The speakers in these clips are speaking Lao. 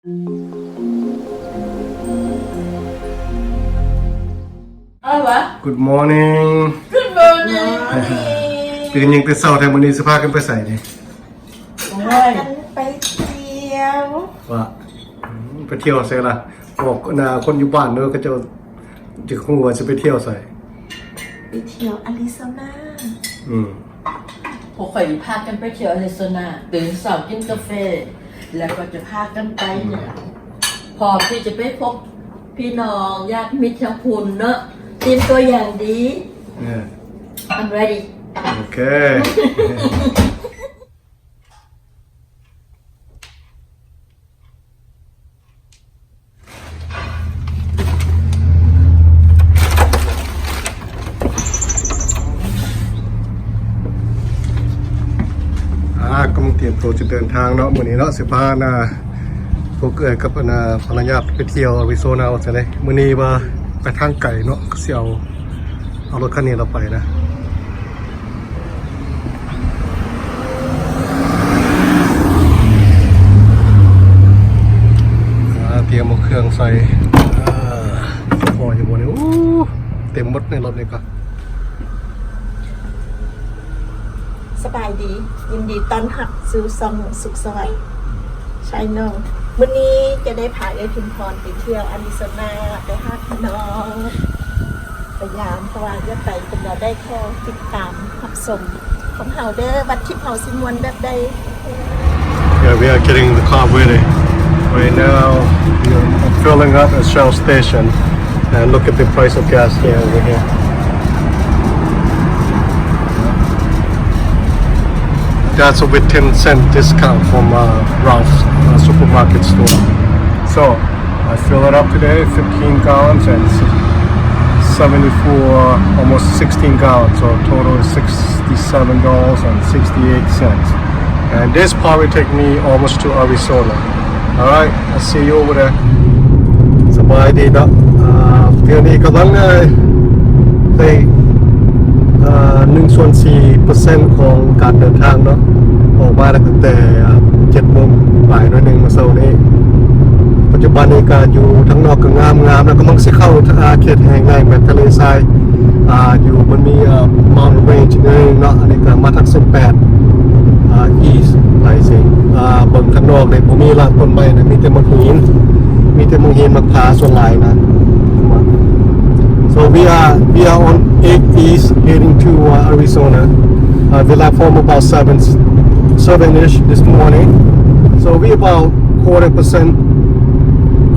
Good morning. Good morning. ຕື່ນຍັງແຕ່ເຊົ້າແທ້ ມື້ນີ້ຊິພາກັນໄປໃສນີ້? ໂອ້ຍ ພາກັນໄປທ່ຽວ. ວ່າ ອືມ ໄປທ່ຽວໃສລະ? ບອກ ອັນນ່າ ຄົນຢູ່ບ້ານເດີ ເຂົາເຈົ້າຈະຮູ້ວ່າຊິໄປທ່ຽວໃສ. ໄປທ່ຽວອາຣີໂຊນາ. ອືມ ພວກຂ້ອຍນີ້ພາກັນໄປທ່ຽວອາຣີໂຊນາ ຕື່ນເຊົ້າກິນກາເຟ ແລ້ວກໍຈະພາກັນໄປນີ້ລະ ພ້ອມທີ່ຈະໄປພົບພີ່ນ້ອງຍາດມິດທາງພຸ້ນເນາະ. ຕຽມຕົວຢ່າງດີ. Yeah. I'm ready. ໂອເຄ. ອ່າ ກຳລັງຕຽມໂຕຈະເດີນທາງເນາະ ມື້ນີ້ເນາະ ຊິພາ ນາ ພວກເອື້ອຍກັບ ອັນນ່າ ພັນລະຍາໄປທ່ຽວອາຣີໂຊນາ ວ່າຊັ້ນເດ. ມື້ນີ້ວ່າໄປທາງໄກເນາະ ກໍຊິເອົາ ເອົາລົດຄັນນີ້ລະໄປນະ. ອ່າ ຕຽມເອົາເຄື່ອງໃສ່. ອ່າ ພໍຢູ່ບໍ່ນີ້? ໂອ້ ເຕັມໝົດໃນລົດນີ້ກະ. ສະບາຍດີ ຍິນດີຕ້ອນຮັບສູ່ຊ່ອງສຸກສະຫວັດ Channel. ມື້ນີ້ຈະໄດ້ພາເອື້ອຍພິມພອນໄປທ່ຽວອາຣີໂຊນາ ໄປຫາພີ່ນ້ອງ ໄປຢາມ ເພາະວ່າຈະໄປເປັນແນວໃດ ຂໍຕິດຕາມຮັບຊົມຂອງເຮົາເດີ ວ່າຄລິບເຮົາຊິມ່ວນແບບໃດ. Yeah, we are getting the car ready. Right now, we are filling up at Shell station. And look at the price of gas here, over here. That's with ten cent discount from, uh, Ralph's, uh, supermarket store. So, I fill it up today, fifteen gallons and seventy-four, almost sixteen gallons. So total is sixty-seven dollars and sixty-eight cents. And this probably take me almost to Arizona. All right, I'll see you over there. ສະບາຍດີເນາະ. ອ່າ ດຽວນີ້ກຳລັງ ເອີ ໄດ້ ເອີ ໜຶ່ງສ່ວນສີ່ເປີເຊັນຂອງການເດີນທາງເນາະ ອອກມາຕັ້ງແຕ່ ເຈັດໂມງປາຍໜ້ອຍໜຶ່ງມື້ເຊົ້ານີ້. ປັດຈຸບັນນີ້ກະຢູ່ທາງນອກກະງາມໆ ແລ້ວກຳລັງຊິເຂົ້າ ອ່າ ເຂດແຫ້ງແລ້ງແບບທະເລຊາຍ ອ່າ ຢູ່ ມັນມີ ເອີ Mountain Range ໜຶ່ງເນາະ. ອັນນີ້ກະມາທາງເສັ້ນແປດ ອ່າ East ໄປຊິ ອ່າ ເບິ່ງຂ້າງນອກນີ້ບໍ່ມີລະ ຕົ້ນໄມ້ນະ ມີແຕ່ໝາກຫີນ ມີແຕ່ໝາກຫີນໝາກຜາສ່ວນຫຼາຍນະ. So we are, we are on eight East heading to, uh, Arizona. Uh, we left home about seven, seven-ish this morning. So we about quarter percent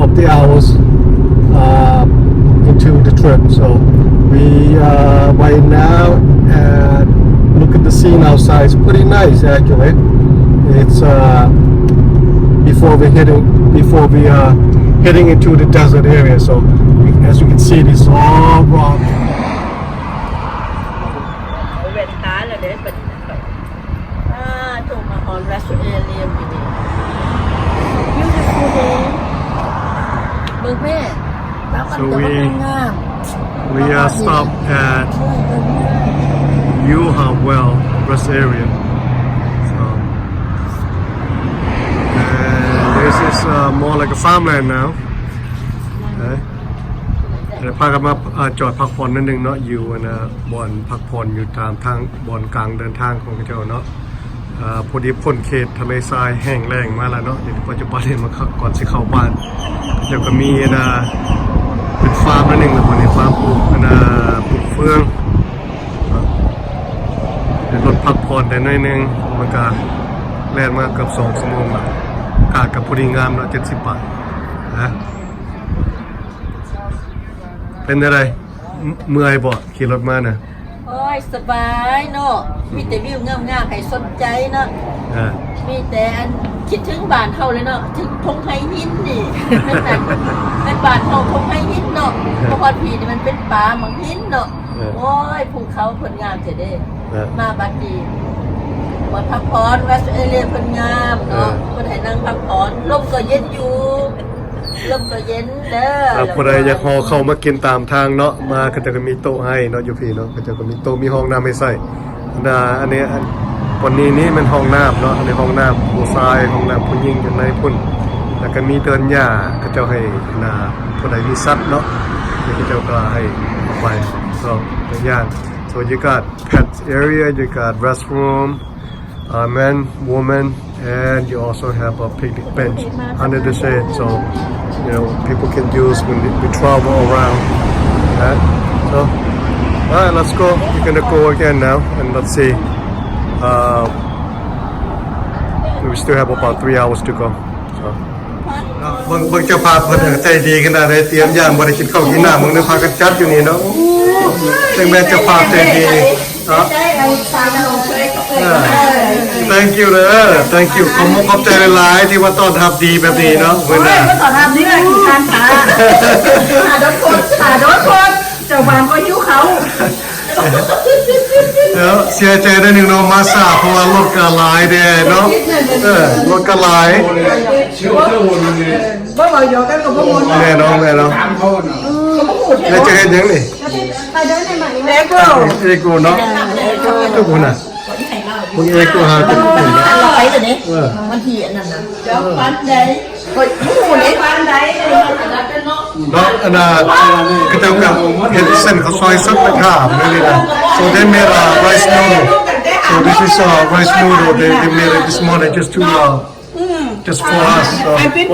of the hours, uh, into the trip. So we, uh, right now, uh, look at the scene outside. It's pretty nice, actually. It's, uh, before we heading, before we, uh, heading into the desert area. So we, as you can see, this all rock. ເອົາແວ່ນຕາແລ້ວເດ້ ບັດນີ້ ອ່າ ໂທມາຮອດ West Area ມື້ນີ້ Beautiful day. ເບິ່ງແມ່ So we, we are stop at Yuha Well rest area. So, and this is, uh, more like a farmland now. Okay. ແລ້ວພາກັນມາ ອ່າ ຈອດພັກຜ່ອນໜ້ອຍໜຶ່ງເນາະ ຢູ່ ອັນນ່າ ບ່ອນພັກຜ່ອນຢູ່ຕາມທາງ ບ່ອນກາງເດີນທາງຂອງເຂົາເຈົ້າເນາະ. ອ່າ ພໍດີພົ້ນເຂດທະເລຊາຍແຫ້ງແລ້ງມາແລ້ວເນາະ ດຽວນີ້ປັດຈຸບັນນີ້ມາເຂົ້າ ກ່ອນຊິເຂົ້າບ້ານ ເຂົາເຈົ້າກະມີ ອັນນ່າ ເປັນຟາມໜ້ອຍໜຶ່ງແລ້ວ ບ່ອນນີ້ຟາມປູກ ອັນນ່າ ປູກເຟືອງ. ເປັນລົດພັກຜ່ອນໄດ້ໜ້ອຍໜຶ່ງ ມັນກະແລ່ນມາເກືອບສອງຊົ່ວໂມງລະ ອາກາດກະພໍດີງາມເນາະ ເຈັດສິບປາຍນະ. ເປັນຈັ່ງໃດ? ເມື່ອຍບໍ່ ຂີ່ລົດມານະ? ໂອ້ຍ ສະບາຍເນາະ ມີແຕ່ວິວງາມໆໃຫ້ສົນໃຈເນາະ. ເອີ ມີແຕ່ອັນຄິດເຖິງບ້ານເຮົາເລີຍເນາະ ເຖິງທົ່ງໄຮ່ຫີນນີ້ ແມ່ນ ແມ່ນບ້ານເຮົາທົ່ງໄຮ່ຫີນເນາະ. ເອີ ພໍຮອດພີ້ນີ້ມັນເປັນປ່າໝາກຫີນເນາະ. ເອີ ໂອ້ຍ ພູເຂົາເພິ່ນງາມແທ້ເດ້. ເອີ ມາບັດນີ້ ບ່ອນພັກຜ່ອນ West Area ເພິ່ນງາມເນາະ. ເອີ ເພິ່ນໃຫ້ນັ່ງພັກຜ່ອນ ລົມກໍເຢັນຢູ່ ລົມກໍເຢັນເດີ. ຖ້າຜູ້ໃດຢາກຫໍ່ເຂົ້າມາກິນຕາມທາງເນາະ ມາ ເຂົາເຈົ້າກໍມີໂຕະໃຫ້ເນາະ ຢູ່ພີ້ເນາະ ເຂົາເຈົ້າກໍມີໂຕະ ມີຫ້ອງນ້ຳໃຫ້ໃຊ້. ອັນນ່າ ອັນນີ້ ອັນ ບ່ອນນີ້ນີ້ແມ່ນຫ້ອງນ້ຳເນາະ ອັນນີ້ຫ້ອງນ້ຳຜູ້ຊາຍ ຫ້ອງນ້ຳຜູ້ຍິງຢູ່ໃນພຸ້ນ. ແລ້ວກໍມີເດີ່ນຫຍ້າ ເຂົາເຈົ້າໃຫ້ນາ ຜູ້ໃດມີສັດເນາະ ເຂົາເຈົ້າກໍໃຫ້ເອົາໄປ ເອົາໄປຍ່າງ. So you got pets area, you got restroom, uh, men, women, and you also have a picnic bench under the shade, so you know people can use when we travel around. Yeah? So, all right, let's go. We're gonna go again now, and let's see. Uh, we still have about three hours to go. So. ເນາະ ເບິ່ງ ເບິ່ງເຈົ້າພາບເພິ່ນໃຈດີຂະໜາດໃດ ຕຽມຢ່າງບໍ່ໄດ້ກິນເຂົ້າກິນນ້ຳ ເບິ່ງເດີ ພາກັນຈັດຢູ່ນີ້ເນາະ. ໂອ້ ເຖິງແມ່ນເຈົ້າພາບໃຈດີເນາະ. ເອີ thank you ເດີ thank you ຂອບອົກຂອບໃຈຫຼາຍໆ ທີ່ວ່າຕ້ອນຮັບດີແບບນີ້ເນາະ. ໂອ້ຍ ເພິ່ນນະ ບໍ່ຕ້ອນຮັບນີ້ແຫຼະ ຂີ້ຄານຖ້າ ຖ້າໂດນຄົນ ຖ້າໂດນຄົນ ເຈົ້າບ້ານກໍຫິວເຂົ້າ. ເນາະ ເສຍໃຈໜ້ອຍໜຶ່ງເນາະ ມາຊ້າ ເພາະວ່າລົດກໍຫຼາຍແດ່ເນາະ. ເອີ ລົດກໍຫຼາຍ ບໍ່ເວົ້າຫຍອກກັນກໍບໍ່ມ່ວນ. ແມ່ນເນາະ ແມ່ນເນາະ. ແລ້ວຈະເຮັດຫຍັງນີ້? ເອໂກ ເອໂກເນາະ. ເອີ ເອໂກນະ ເບິ່ງເອໂກຫາ ເອີ ວັນທີອັນນັ້ນນະ ເຈົ້າຝັນໃດ ຂ້ອຍບໍ່ຮູ້ເດ້ ເນາະ. ອັນນ່າ ເຂົາເຈົ້າກໍເຮັດເສັ້ນເຂົ້າຊອຍສົດໄປຖາມເລີຍນະ. So they made a rice noodle. So this is a rice noodle. They, they made it this morning just to, uh, just for us. So. ອັນນີ້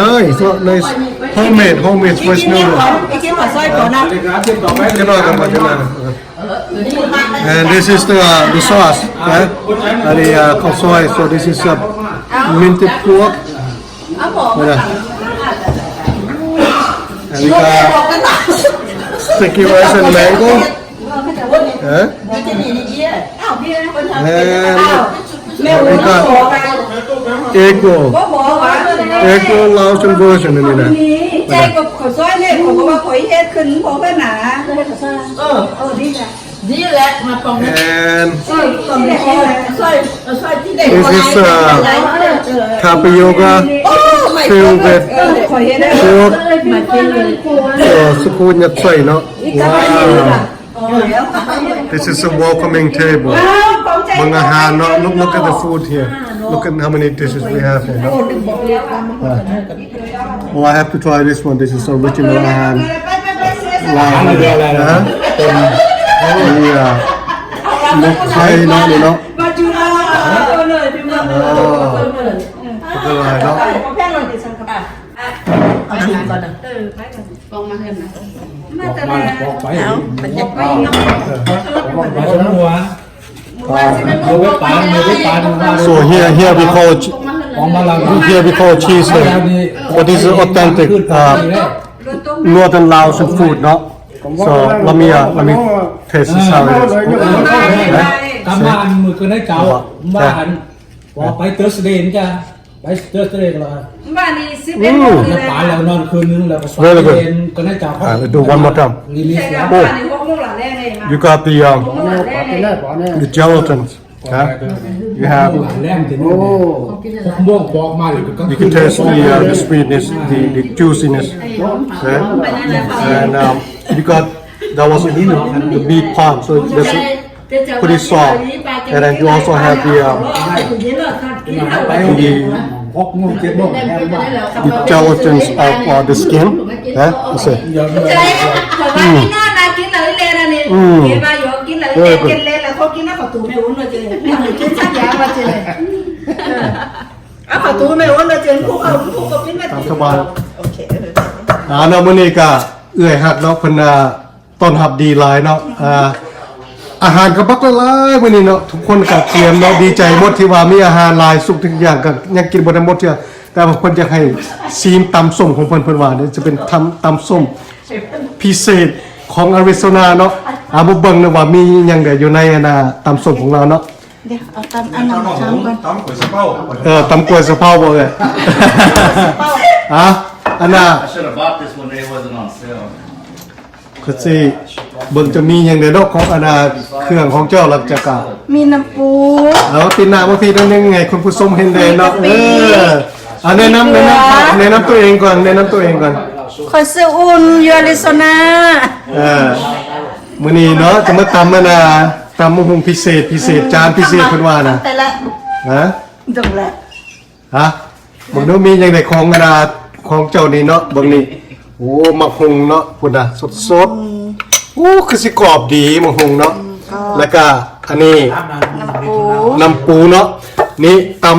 Nice, nice. Homemade, homemade rice noodle. ເອີ ໄປກິນເຂົ້າຊອຍກ່ອນນະ ຈັກໜ້ອຍກ່ອນ ມາຈັກໜ້ອຍ. And this is the, uh, the sauce, right? ອັນນີ້ uh, ເຂົ້າຊອຍ. So this is a mince pork. And we got sticky rice and mango. Huh? And we got egg roll. Egg roll Laotian version ອັນນີ້ນະ. ໃຊ່ ກໍເຂົ້າຊອຍນີ້ ຂ້ອຍກໍວ່າຂ້ອຍເຮັດຂຶ້ນບໍ່ເປັນນະ. ເອີ ເອີ ດີນະ. ນີ້ແຫຼະ ມາປອງ And ເອີ ປອງ ເອີ ຊ່ວຍ ເອີ ຊ່ວຍທີ່ໄດ້ this is, uh, tapioca filled with pork. ເອີ ສາຄູຍັດໃສ່ເນາະ. Wow. This is a welcoming table. ເບິ່ງອາຫານເນາະ. Look, look at the food here. Look at how many dishes we have here ເນາະ. Oh, I have to try this one. This is original ອາຫານລາວເຮົາເລີຍນະ. ເປັນ ນີ້ ໝົກໄຂ່ເນາະ ນີ້ເນາະ. ເອີ ບັກຫຼາຍເນາະ. ເອົາຖົງກ່ອນນະ ເອີ ໄປກ່ອນ ປອງມາເຮືອນນະ ມາແຕ່ ປອກໄປ ເອົາ ບັນຍາກາດ ປອກໄປ ປອກໄປ So here, here we call ch-, here we call cheese here. But this is authentic, uh, northern Laotian food ເນາະ. So let me, uh, let me taste this, how it is. ກຳມາອັນມື້ຄືນໃນເຈົ້າ ວ່າອັນ ວ່າໄປ Thursday ນະ ໄປ Thursday ກໍລະ ບ້ານນີ້ສິບເອັດໂມງນີ້ແຫຼະ ປານແລ້ວນອນຄືນໜຶ່ງ ແລ້ວກໍ Very good. ກໍໄດ້ຈາກ Uh, do one more time. ແລ້ວ Oh, you got the, um, the gelatin, huh? You have, ແລ້ວ ໂອ້ ຫົກໂມງບອກມາເລີຍ you can taste the, uh, the sweetness, the, the juiciness, huh? And, um, you got, that was the, the meat palm, so that's pretty soft. And then you also have the, um, the, the gelatins of, uh, the skin. Huh? You see? ອືມ ຕາມສະບາຍ. ອ່າ ເນາະ ມື້ນີ້ກະເອື້ອຍຮັກເນາະ ເພິ່ນ ອ່າ ຕ້ອນຮັບດີຫຼາຍເນາະ. ອ່າ ອາຫານກໍບັກຫຼາຍໆມື້ນີ້ເນາະ ທຸກຄົນກໍຕຽມເນາະ ດີໃຈໝົດທີ່ວ່າມີອາຫານຫຼາຍ ທຸກສິ່ງທຸກຢ່າງກໍຍັງກິນບໍ່ທັນໝົດເທື່ອ ແຕ່ວ່າເພິ່ນຢາກໃຫ້ຊີມຕຳສົ້ມຂອງເພິ່ນ ເພິ່ນວ່ານີ້ຈະເປັນຕຳ ຕຳສົ້ມພິເສດຂອງອາຣິໂຊນາເນາະ. ອ່າ ມາເບິ່ງນະວ່າມີຫຍັງແດ່ຢູ່ໃນອັນນ່າ ຕຳສົ້ມຂອງລາວເນາະ. ດຽວເອົາຕຳອັນນັ້ນມາທາມກ່ອນ ຕຳກ້ວຍສະເພົາ ເອີ ຕຳກ້ວຍສະເພົາບໍ່ເອີຍ? ຮະ ອັນນ່າ I should have bought this when it wasn't on sale. ຄືຊິເບິ່ງຈະມີຫຍັງແດ່ເນາະ ຂອງອັນນ່າ ເຄື່ອງຂອງເຈົ້າ ຫຼັງຈາກກະມີນ້ຳປູ ເອົາຕີນໜ້າມາພີ້ໜ້ອຍໜຶ່ງ ໃຫ້ຄຸນຜູ້ຊົມເຫັນແດ່ເນາະ. ເອີ ເອົາແນະນຳ ແນະນຳ ແນະນຳຕົວເອງກ່ອນ ແນະນຳຕົວເອງກ່ອນ. ຂ້ອຍຊື່ອຸ່ນ ຢູ່ອາຣິໂຊນາ. ເອີ ມື້ນີ້ເນາະ ຈະມາຕຳອັນນ່າ ຕຳບັກຫຸ່ງພິເສດ ພິເສດ ຈານພິເສດເພິ່ນວ່ານະ ແຕ່ລະ ຮະ ຈັງແຫຼະ ຮະ ເບິ່ງດູມີຫຍັງໃນຂອງອັນນາຂອງເຈົ້ານີ້ເນາະ ເບິ່ງນີ້ ໂອ້ ໝາກຫຸ່ງເນາະ ພຸ້ນນະ ສົດໆ ອືມ ໂອ້ ຄືຊິກອບດີໝາກຫຸ່ງເນາະ ອືມ ແລ້ວກະອັນນີ້ ນ້ຳປູ ນ້ຳປູເນາະ ນີ້ຕຳ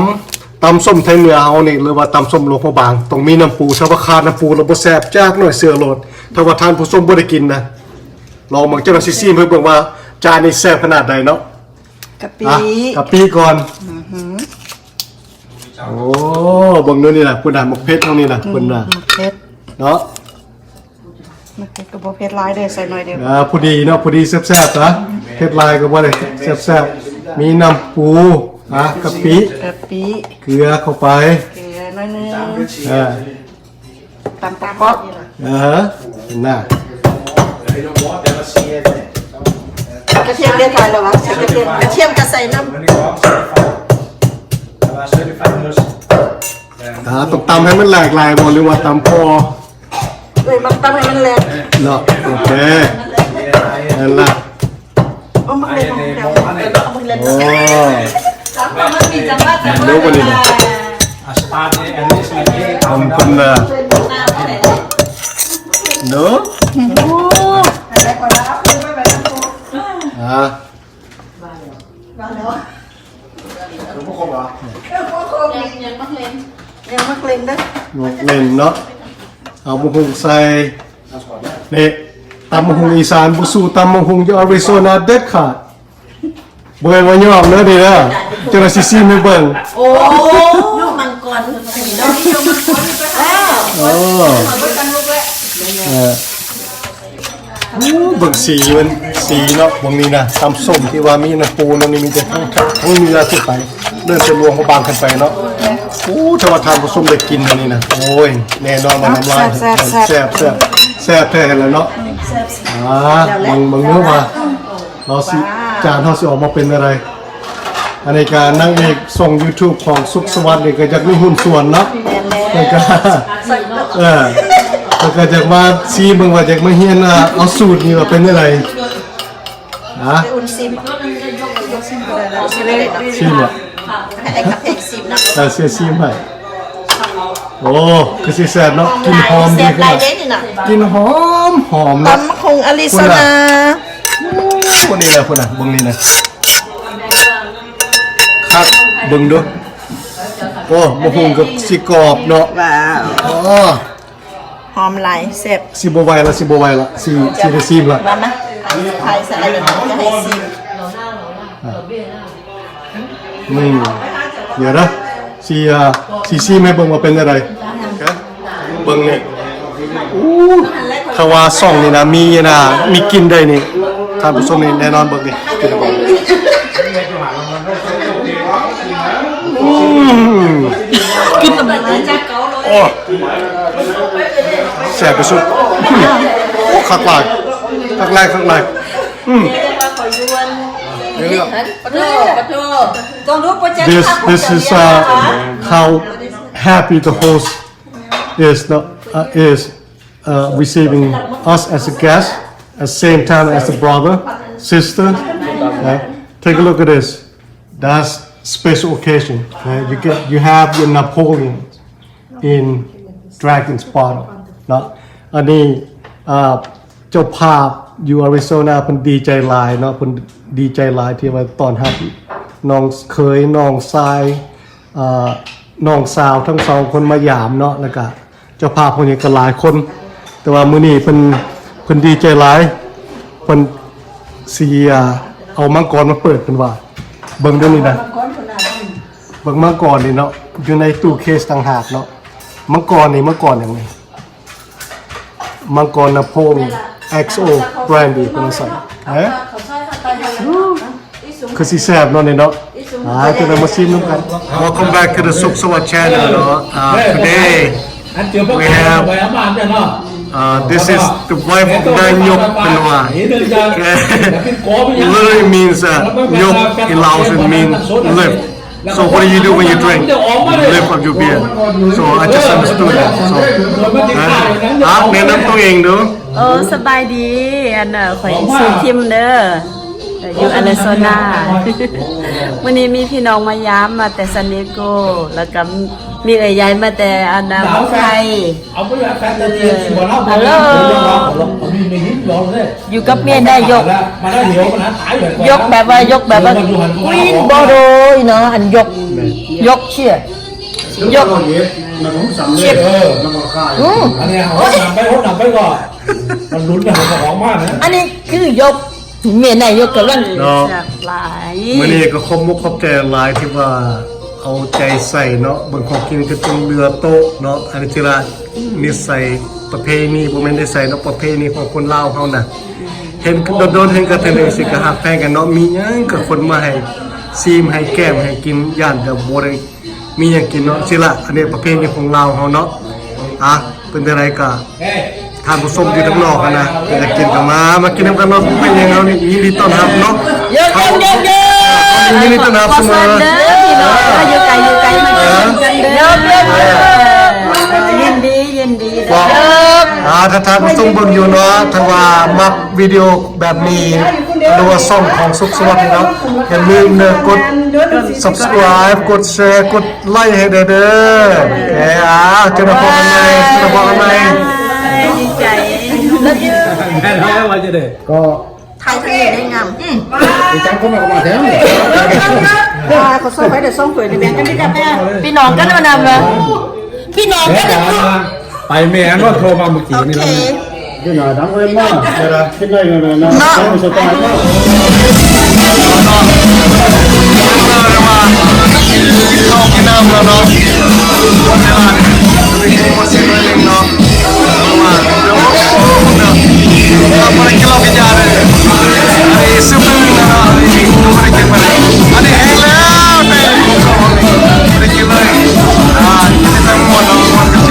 ຕຳສົ້ມໄທເໜືອເຮົານີ້ ຫຼືວ່າຕຳສົ້ມຫຼວງພະບາງ ຕ້ອງມີນ້ຳປູ ຖ້າວ່າຂາດນ້ຳປູແລ້ວບໍ່ແຊບຈັກໜ້ອຍ ເຊື່ອໂລດ ຖ້າວ່າທ່ານຜູ້ຊົມບໍ່ໄດ້ກິນນະ ລອງເບິ່ງ ເຈົ້າໜ້າຊິຊີມໃຫ້ເບິ່ງວ່າຈານນີ້ແຊບຂະໜາດໃດເນາະ ກະປິ ອ່ະ ກະປິກ່ອນ ອືຮຶ ໂອ້ ເບິ່ງດູນີ້ນະ ພຸ້ນນະ ໝາກເຜັດເຮົານີ້ນະ ອືມ ພຸ້ນນະ ໝາກເຜັດເນາະ ໝາກເຜັດກະບໍ່ເຜັດຫຼາຍເດີ ໃສ່ໜ້ອຍດຽວ ອ່າ ພໍດີເນາະ ພໍດີແຊບໆ ນະ ເຜັດຫຼາຍກະບໍ່ໄດ້ແຊບໆ ມີນ້ຳປູ ອ່າ ກະປິ ກະປິ ເກືອເຂົ້າໄປ ເກືອໜ້ອຍໜຶ່ງ ອ່າ ຕຳປະກອບ ເອີ ນະ ກະທຽມໄດ້ທານແລ້ວວະ ໃສ່ກະທຽມ ກະທຽມກະໃສ່ນຳ ອ່າ ຕ້ອງຕຳໃຫ້ມັນຫຼາກຫຼາຍບໍ່ ຫຼືວ່າຕຳພໍ ເອີຍ ມັນຕຳໃຫ້ມັນແຫຼກ ເນາະ ໂອເຄ ນັ້ນລະ ໂອ້ ມັກເຫຼັດ ເອົາມັກເຫຼັດ ໂອ້ ເອົາມັກເຫຼັດ ເອົາມັກເຫຼັດ ເນາະ ບັດນີ້ນະ ຂອບຄຸນນະ ເນາະ ໂອ້ ອ່າ ມາແລ້ວ ຍັງ ຍັງມັກເຫຼັດ ຍັງມັກເຫຼັດເດີ ມັກເຫຼັດເນາະ ເອົາບັກຫຸ່ງໃສ່ ນີ້ ຕຳບັກຫຸ່ງອີສານບໍ່ສູ້ຕຳບັກຫຸ່ງຢູ່ອາຣິໂຊນາເດັດຂາດ ບໍ່ແມ່ນວ່າຍອມເດີນີ້ເດີ ເຈົ້າໜ້າຊິຊີມໃຫ້ເບິ່ງ ໂອ້ ນ້ອງມັງກອນ ໂອ້ ເອີ ໂອ້ ເບິ່ງສີມັນ ສີເນາະ ເບິ່ງນີ້ນະ ຕຳສົ້ມທີ່ວ່າມີນ້ຳປູເນາະ ນີ້ມີແຕ່ທາງ ທາງເໜືອຂຶ້ນໄປ ເລີ່ມຈາກຫຼວງພະບາງຂຶ້ນໄປເນາະ ໂອ້ ຖ້າວ່າທ່ານຜູ້ຊົມໄດ້ກິນອັນນີ້ນະ ໂອ້ຍ ແນ່ນອນວ່ານ້ຳລາຍ ແຊບ ແຊບ ແຊບແທ້ແລ້ວເນາະ ອ່າ ເບິ່ງ ເບິ່ງເດີວ່າ ເຮົາຊິ ຈານເຮົາຊິອອກມາເປັນແນວໃດ ອັນນີ້ກະນາງເອກຊ່ອງຢູທູບຂອງສຸກສະຫວັດນີ້ກະຢາກມີຫຸ້ນສ່ວນເນາະ ແມ່ນແລ້ວ ເພິ່ນກະ ເອີ ເພິ່ນກະຢາກມາຊີມເບິ່ງວ່າ ຢາກມາຮຽນ ອ່າ ເອົາສູດນີ້ວ່າເປັນແນວໃດ ຮະ ໄປອຸ່ນຊີມ ຊີມບໍ່ ໃຫ້ໄອ້ຄັບເພງຊີມນຳ ເອີ ຊິຊີມໃຫ້ ໂອ້ ຄືຊິແຊບເນາະ ກິ່ນຫອມດີຂະໜາດ ແຊບຫຼາຍເດ້ນີ້ນະ ກິ່ນຫອມຫອມເນາະ ຕຳບັກຫຸ່ງອາລິໂຊນາ ພຸ້ນນະ ໂອ້ ນີ້ແຫຼະພຸ້ນນະ ເບິ່ງນີ້ນະ ຄັກ ເບິ່ງດູ ໂອ້ ບັກຫຸ່ງກະຊິກອບເນາະ ວ້າວ ໂອ້ ຫອມຫຼາຍ ແຊບ ຊິບໍ່ໄຫວລະ ຊິບໍ່ໄຫວລະ ຊິ ຊິໄດ້ຊີມລະ ມາ ມາ ໃຫ້ໃສ່ອັນນີ້ ຈະໃຫ້ຊີມ ອ່າ ອືມ ດຽວນະ ຊິ ອ່າ ຊິຊີມໃຫ້ເບິ່ງວ່າເປັນຈັ່ງໃດ ເບິ່ງນີ້ ອູ້ ຖ້າວ່າຊ່ອງນີ້ນະ ມີນະ ມີກິ່ນໄດ້ນີ້ ທ່ານຜູ້ຊົມນີ້ແນ່ນອນ ເບິ່ງນີ້ ກິນໃຫ້ເບິ່ງ ອືມ ກິນແລ້ວມັນຈະເກົາເລີຍ ໂອ້ ແຊບທີ່ສຸດ ໂອ້ ຄັກຫຼາຍ ຄັກຫຼາຍ ຄັກຫຼາຍ ອືມ This, this is, uh, how happy the host is, no, uh, is, uh, receiving us as a guest, at same time as a brother, sister. Uh, take a look at this. That's special occasion. Uh, you get, you have your Napoleon in Dragon's Bottle ເນາະ ອັນນີ້ ອ່າ ເຈົ້າພາບຢູ່ອາຣິໂຊນາ ເພິ່ນດີໃຈຫຼາຍເນາະ ເພິ່ນດີໃຈຫຼາຍທີ່ວ່າຕ້ອນຮັບນ້ອງເຂີຍ ນ້ອງຊາຍ ອ່າ ນ້ອງສາວທັງສອງຄົນມາຢາມເນາະ ແລ້ວກະເຈົ້າພາບເຮົານີ້ກະຫຼາຍຄົນ ແຕ່ວ່າມື້ນີ້ເພິ່ນ ເພິ່ນດີໃຈຫຼາຍ ເພິ່ນຊິ ອ່າ ເອົາມັງກອນມາເປີດ ເພິ່ນວ່າ ເບິ່ງເດີນີ້ນະ ເບິ່ງມັງກອນນີ້ເນາະ ຢູ່ໃນຕູ້ເຄສຕ່າງຫາກເນາະ ມັງກອນນີ້ ມັງກອນຫຍັງນີ້? ມັງກອນນະໂພງ ເອັກໂອ ແບຣນດີ ເພິ່ນວ່າຊັ້ນ ເອີ ຄືຊິແຊບເນາະນີ້ເນາະ ອ່າ ຈະໄດ້ມາຊີມນຳກັນ Welcome back to the ສຸກສະຫວັດ Channel ເນາະ ອ່າ today we have, uh, this is the wife of ນາຍົກ ເພິ່ນວ່າ literally means, uh, ຍົກ in Laos it means lift. So what do you do when you drink? You lift up your beer. So I just understood that. So, ຮະ ອ່າ ແນະນຳຕົວເອງດູ. ໂອ້ ສະບາຍດີ ອັນ ຂ້ອຍຊື່ທິມເດີ. ເອີ ຢູ່ອາຣິໂຊນາ. ມື້ນີ້ມີພີ່ນ້ອງມາຢາມ ມາແຕ່ຊານດີເອໂກ ແລ້ວກໍມີເອື້ອຍໃຫຍ່ມາແຕ່ອັນນາ ເມືອງໄທ. ຮາໂລ ຢູ່ກັບເມຍໄດ້ຍົກ ຍົກແບບວ່າ ຍົກແບບວ່າ Green Bordeaux ເນາະ ອັນຍົກ ຍົກ Cheers ຍົກ Cheers ອືມ ອັນນີ້ເຮົານຳໄປ ເຮົານຳໄປກ່ອນ ມັນລຸ້ນກັນເອົາຂອງມານະ ອັນນີ້ຄືຍົກ ເມຍໄດ້ຍົກກຳລັງ ເນາະ ແຊບຫຼາຍ. ມື້ນີ້ກໍຂອບມຸກຂອບໃຈຫຼາຍທີ່ວ່າເອົາໃຈໃສ່ເນາະ ເບິ່ງຂອງກິນກໍຈົນເຫຼືອໂຕະເນາະ ອັນນີ້ຊິລະນິໄສປະເພນີ ບໍ່ແມ່ນນິໄສເນາະ ປະເພນີຂອງຄົນລາວເຮົານະ ເຫັນດົນໆເຫັນກັນເທື່ອໜຶ່ງຊິກະຮັກແພງກັນເນາະ ມີຫຍັງກໍຄົນມາໃຫ້ຊີມໃຫ້ແກ້ມໃຫ້ກິນ ຢ້ານແຕ່ບໍ່ໄດ້ ມີຫຍັງກິນເນາະ ຊິລະ ອັນນີ້ປະເພນີຂອງລາວເຮົາເນາະ. ອ່ະ ເປັນຈັ່ງໃດກໍທ່ານຜູ້ຊົມຢູ່ທາງນອກຫັ້ນນະ ເພິ່ນຢາກກິນກໍມາ ມາກິນນຳກັນເນາະ ເປັນຫຍັງເຮົານີ້ຍິນດີຕ້ອນຮັບເນາະ ເຢີກໆ ຍິນດີຕ້ອນຮັບສະເໝີ ເດີພີ່ນ້ອງ ຢູ່ໄກຢູ່ໄກມາກິນນຳກັນເດີ ເອີ ຍິນດີຍິນດີເດີ. ອ່າ ຖ້າທ່ານຜູ້ຊົມເບິ່ງຢູ່ເນາະ ຖ້າວ່າມັກວິດີໂອ ແບບນີ້ ຫຼືວ່າຊ່ອງຂອງສຸກສະຫວັດນີ້ເນາະ ຢ່າລືມເດີ ກົດ Subscribe ກົດ Share ກົດ Like ໃຫ້ແດ່ເດີ. ເອີ ອ່າ ເຈົ້າໜ້າພໍ່ກັນໃໝ່ ເຈົ້າໜ້າພໍ່ກັນໃໝ່ ດີໃຈ ແມ່ນແລ້ວວ່າຈະໄດ້ ກໍຖ່າຍທະເລໄດ້ງາມ ອືມ ອີກຈັກຄົນກໍມາແທ້ ວ່າເຂົາຊ່ອງໄປແຕ່ຊ່ອງເຜີຍນີ້ແບ່ງກັນໄດ້ກັບແມ່ ພີ່ນ້ອງກັນນຳນຳ ພີ່ນ້ອງກັນນຳ ໄປແມ່ນວ່າໂທມາມື້ກີ້ນີ້ ໂອເຄ ຢູ່ໜ້າດັງເວີນມາ ເນາະ ເນາະ ກິນໄດ້ແລ້ວນະ ເນາະ ເນາະ ກິນເຂົ້າກິນນ້ຳແລ້ວເນາະ ເວລານີ້ ເນາະ ເພາະວ່າເດີ ເຮົາບໍ່ໄດ້ກິນເຫຼົ້າກິນຢາເດີ ອັນນີ້ຊື້ບຶ້ງເນາະ ອັນນີ້ບໍ່ໄດ້ກິນ ອັນນີ້ແຫ້ງແລ້ວ ບໍ່ໄດ້ກິນເລີຍ ອ່າ ກິນແຕ່ມ່ວນເນາະ ມ່ວນກັນ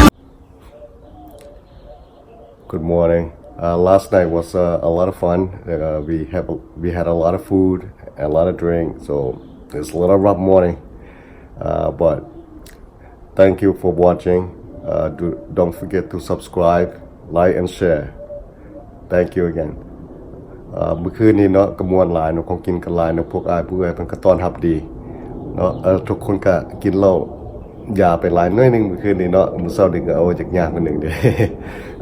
Good morning. Uh, last night was uh, a lot of fun. Uh, we have a, we had a lot of food, a lot of drink, so it's a little rough morning. Uh, but thank you for watching. Uh, do, don't forget to subscribe, like, and share. Thank you again. ເອີ ມື້ຄືນນີ້ເນາະ ກໍມ່ວນຫຼາຍເນາະ ຂອງກິນກໍຫຼາຍເນາະ ພວກອ້າຍຜູ້ເອື້ອຍເພິ່ນກໍຕ້ອນຮັບດີເນາະ ເອີ ທຸກຄົນກໍກິນເຫຼົ້າຢາໄປຫຼາຍໜ້ອຍໜຶ່ງມື້ຄືນນີ້ເນາະ ມື້ເຊົ້ານີ້ກໍເອົາຢາກຍາກໜ້ອຍໜຶ່ງເດ້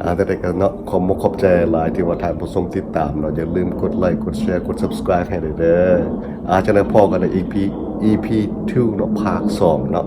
ອາ ຈັ່ງໃດກໍເນາະ ຂອບມຸກຂອບໃຈຫຼາຍທີ່ວ່າທ່ານຜູ້ຊົມຕິດຕາມເນາະ ຢ່າລືມກົດໄລ ກົດແຊ ກົດ Subscribe ໃຫ້ແດ່ເດີ ອາ ຈັ່ງໃດພໍ້ກັນໃນ ອີພີ ອີພີ ທູເນາະ ພາກສອງເນາະ.